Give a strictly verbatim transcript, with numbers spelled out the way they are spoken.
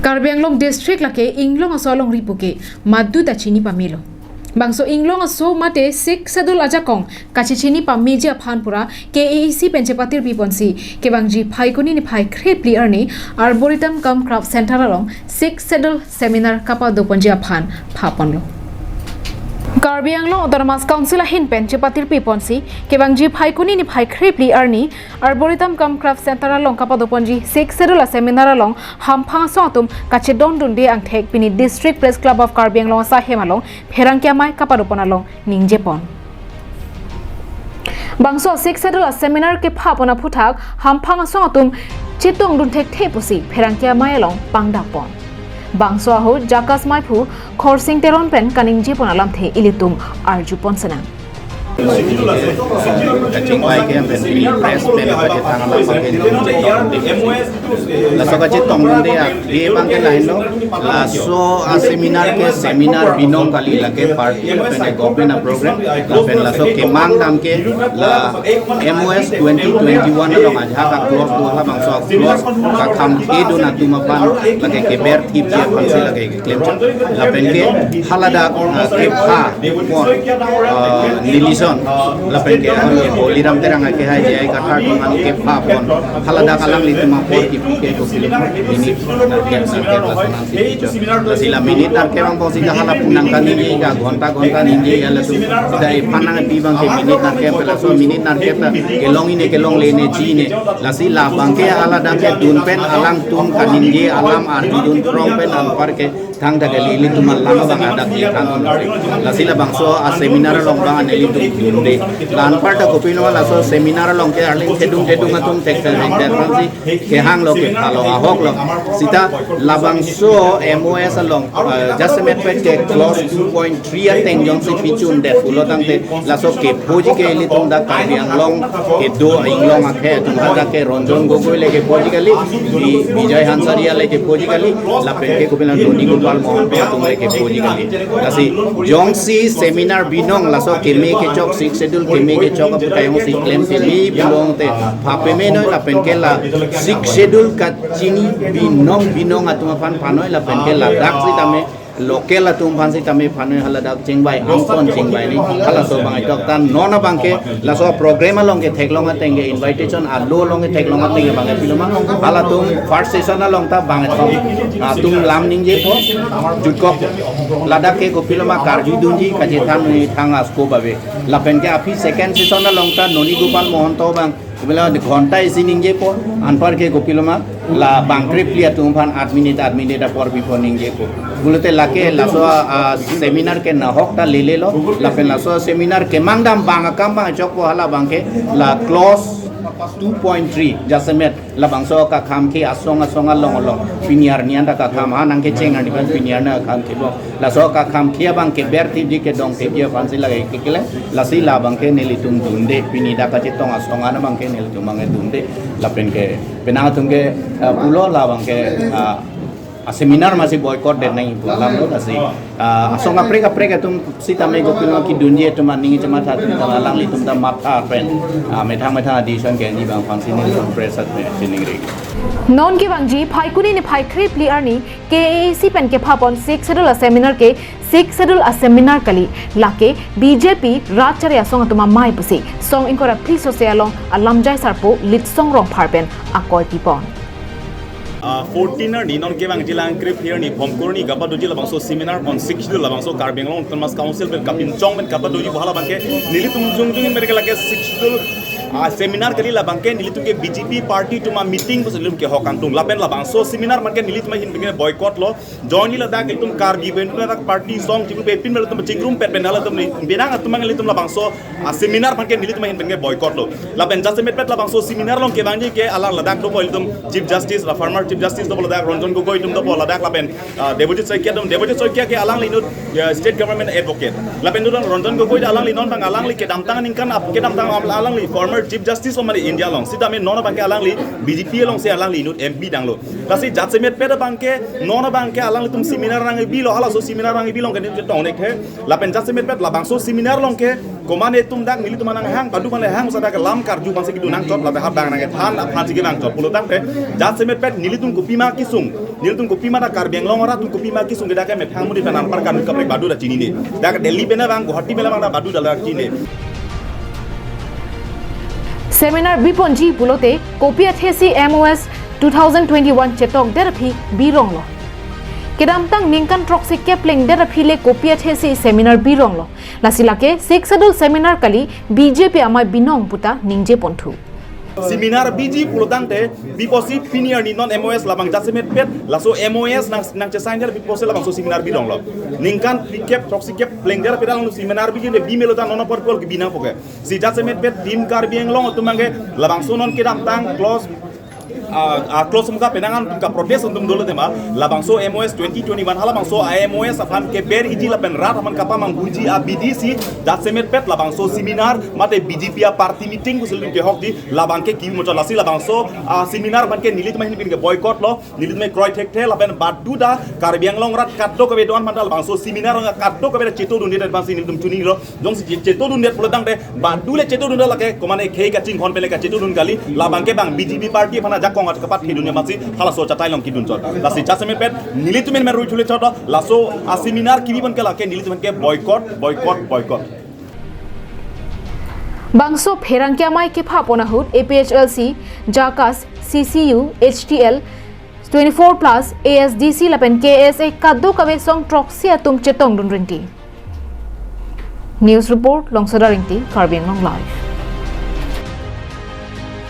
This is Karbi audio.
Karbi Anglong district lake inglong aso alongri puke madu ta chini pamelo. Bangso inglong aso mate Sixth Schedule ajakong kachechini pameji aphan pura K A A C pen chepatirpi ponsi kevangji Phaikuni niphai kre phli arni Arboretum cum Craft Center along Sixth Schedule seminar kapadoponji aphan phaponlo. Karbi Anglong Autonomous Council ahin pen chepatirpi ponsi kevangji Phaikuni niphai kre phli arni Arboretum cum Craft Center along kapadoponji Sixth Schedule a seminar along hamphang asong atum kachedondunde angthek pini District Press Club of Karbi Anglong asaihem along pherangke amei kapadopon along ningjepon. Bangso Sixth Schedule a seminar kephapon aphuthak hamphang asong atum chetongdun thekthe pusi pherangke amei along pangdapon. Bangso ahut Jakas Maiphu Khorsing Teron pen kaningjepon alamthe ilitum arjupon senang. Kachingvai ke pen pini press pen kachetong alam abang ke laso kachetongdunde abang ke lahenlo, laso a seminar ke seminar binong kali, lake party lapen government a program lapen laso kemang dam ke la M O S twenty twenty-one along ajahak a clause do, halabangso a clause kakham kedun atum aphan lake keberthipji aphansi lake klemchot. Lapen ke haladak, ah, kepha pon, ah, nelison lapen ke, ah, Boliram Terang ke hai jai kathar atum an kephapon haladak alanglitum apor kipu ke kopilo minute narkep narkep lason nangsi pichot. Lasi la minute narkep abang pusi hala pu nangkaningje, ka ghonta ghonta ningje, ya latum sida ephan nangpi abang ke minute narkep, laso minute narkep ta kelong ine kelongle ne chine. Lasi labang ke haladak kedun pen alangtum kaningje alam arjudun phrong pen anpar ke thangta kali, ilitum alam abang adak kethan. Lasi labangso a seminar along abang nelitum dunde. La anpar ta kopilo laso seminar along ke arleng thedung thedung atum thekthek thekthek aphansi kehanglo kephalo ahoklo. Sita labangso M O S along, eh, jasemet pen ke clause two point three ateng jongsi pichundet pulo tangte laso kephoji ke ilitum dak Karbi Anglong kedo inglong akhei atum hadak ke Ranjan Gogoi le kephoji kali, Bi-, Bijoy Hansaria le kephoji kali, lapen ke kopilo Noni Gopal Mohanty atum le kephoji kali. Lasi jongsi seminar binong laso keme kechok, Sixth Schedule keme kechok apu kayong si klem keme binong te pha pame noi, lapen ke la Sixth Schedule kachini binong binong atum aphan phanoi, lapen ke ladak sitame local atum aphan sitame phanoi, haladak chingvai angkon chingvai ni halaso abang ajok tan non abang ke laso program along ke theklong ateng ke invitation alo along ke theklong ateng ke abang ke piloma halatum first session along ta abang ke atum lam ningjepo jutkok ladak ke kopiloma karjudunji kachethan ni thang asko babe lapen ke aphi second session along ta Noni Gopal Mohanty abang Kopilo ghonta isi ningjepo, anpar ke kopiloma, labang kre phli atum aphan aat minute, aat minute apor pipo ningjepo. Pulote lake laso, ah, seminar ke nahok ta lelelo, lapen laso seminar kemang dam abang akam abang chokpo halabang ke la clause two point three jasemet labangso kakham ke asong asong along along pini arni anta kakham ha nangkecheng arni abang pini arni kakham ke bo. Laso kakham ke abang keberthipji kedongthipji aphansi lake kekele. Lasi labang ke nelitum dunde, pini dak kachetong asong an abang ke nelitum abang dunde. Lapen ke penang atum ke, eh, pulo labang ke, ah, a seminar masi boycott det nangji pu alam lo lasi. Ah, asong kaprek kaprek atum sitame kopilo kedunji atum aning chematha atum ta alanglitum ta matha pen. Ah, methang methang adison ke anji abang aphansi nelitum press at me sining regi. Non kevangji Phaikuni niphai kre phli arni K A A C pen kephapon Sixth Schedule a seminar ke Sixth Schedule a seminar kali, lake B J P rat chari asong atum amei pusi song ingkoi ra phli sose along alamjai sarpo Litsong Rongphar pen akoi pipon. Ah, fourteen arni non kevangji lang kre phli arni Phomkur arni kapadoji labangso seminar pon Sixth Schedule labangso Karbi Anglong Autonomous Council pen kapinchong pen kapadoji pu halabang ke nelitum jongjong in merke lake Sixth Schedule, ah, seminar kali labang ke nelitum ke B J P party atum ameeting pusi nelitum kehok kangtung lapen labangso seminar abang ke nelitum ahin pen ke boycott lo. Jointly ladak ilitum Karbi pen ladak party song chibu pe pin melatum chingrum pet pen halatum ni binang atum ang ilitum labangso, ah, seminar abang ke nelitum ahin pen ke boycott lo. Lapen jasemet pet labangso seminar along kevangji ke alang ladak dopo ilitum Chief Justice, la former Chief Justice dopo ladak Ranjan Gogoi atum dopo ladak lapen, ah, Debojit Saikia atum, Debojit Saikia ke alangli inut, ya, state government advocate. Lapen inut Ranjan Gogoi alangli non abang alangli kedamtang aningkan ap kedamtang alangli former Chief Justice of India along, sitame non abangke alangli B J P alongsi alangli inut M P danglo. Lasi jasemet pet abangke non abangke alanglitum seminar nangkebilo, halaso seminar nangkebilo ke nelitum chetong-ik he. Lapen jasemet pet labangso seminar along ke komat netum dak nelitum aphan nanghang, badu aphan le hang, sada ke lam karju aphansi kedo nangchot, lapen ha bang nangkethan aphansi kedo nangchot pulo tangte, jasemet pet nelitum kopima kesung, nelitum kopima dak Karbi Anglong arat atum kopima kesung ke dak ke methang mudi pen anpar kan kaprek badu dak chinine. Dak Delhi pen abang, Guwahati pen abang dak badu dak chinine. Seminar biponji pulote kopi athesi M O S two thousand twenty-one chetokdet aphi bironglo. Kedamtang ningkan throksi kep plengdet aphi le kopi athesi seminar bironglo. Lasi lake Sixth Schedule seminar kali, B J P amei binong puta ningje ponthu. Seminar biji pulo tangte, biposi pini arni non M O S labang jasemet pet, laso M O S nang nangchesign der biposi labangso seminar bironglo. Ningkan phlikep, throksi kep plengdet aphi dak along seminar biji ne bimelo ta non apor pol kebi nangpo ke. Si jasemet pet Team Karbi Anglong atum abangke labangso non kedamtang clause, ah, ah, clause muka penangan atum kaprotest atum dolo tema, labangso M O S twenty twenty-one, halabangso M O S aphan keber-iji lapen rat aphan kapamanghuji abidi si jasemet pet labangso seminar mate B J P aparty meeting pusi nelitum kehokji, labangke kebi muchot. Lasi labangso, ah, seminar abangke nelitum ahin pen ke boycott lo, nelitum kroi thekthe, lapen badu dak Karbi Anglong arat kadokave do-an aphan ta labangso seminar abang kadokave ta chetongdundet aphansi nelitum chunilo. Jongsi chetongdundet pulo tangte, badu le chetongdundet lake komat ne khei kachinghon pen le kachetongdun kali, labangke bang B J P party aphan ajakong aja kapathedun ya masi halaso achatai along kedunchot. Lasi jasemet pet nelitum men ruithule chot, laso a-seminar kebi abangke lake nelitum ke boycott, boycott, boycott. Bangso pherangke amei kepha pon ahut A P H L C, JACAS, C C U, H T L, twenty-four plus, A S D C lapen K S A kadokave song throksi atum chetongdun rinti. News report, Longsodar Ingti, Karbi Anglong Live.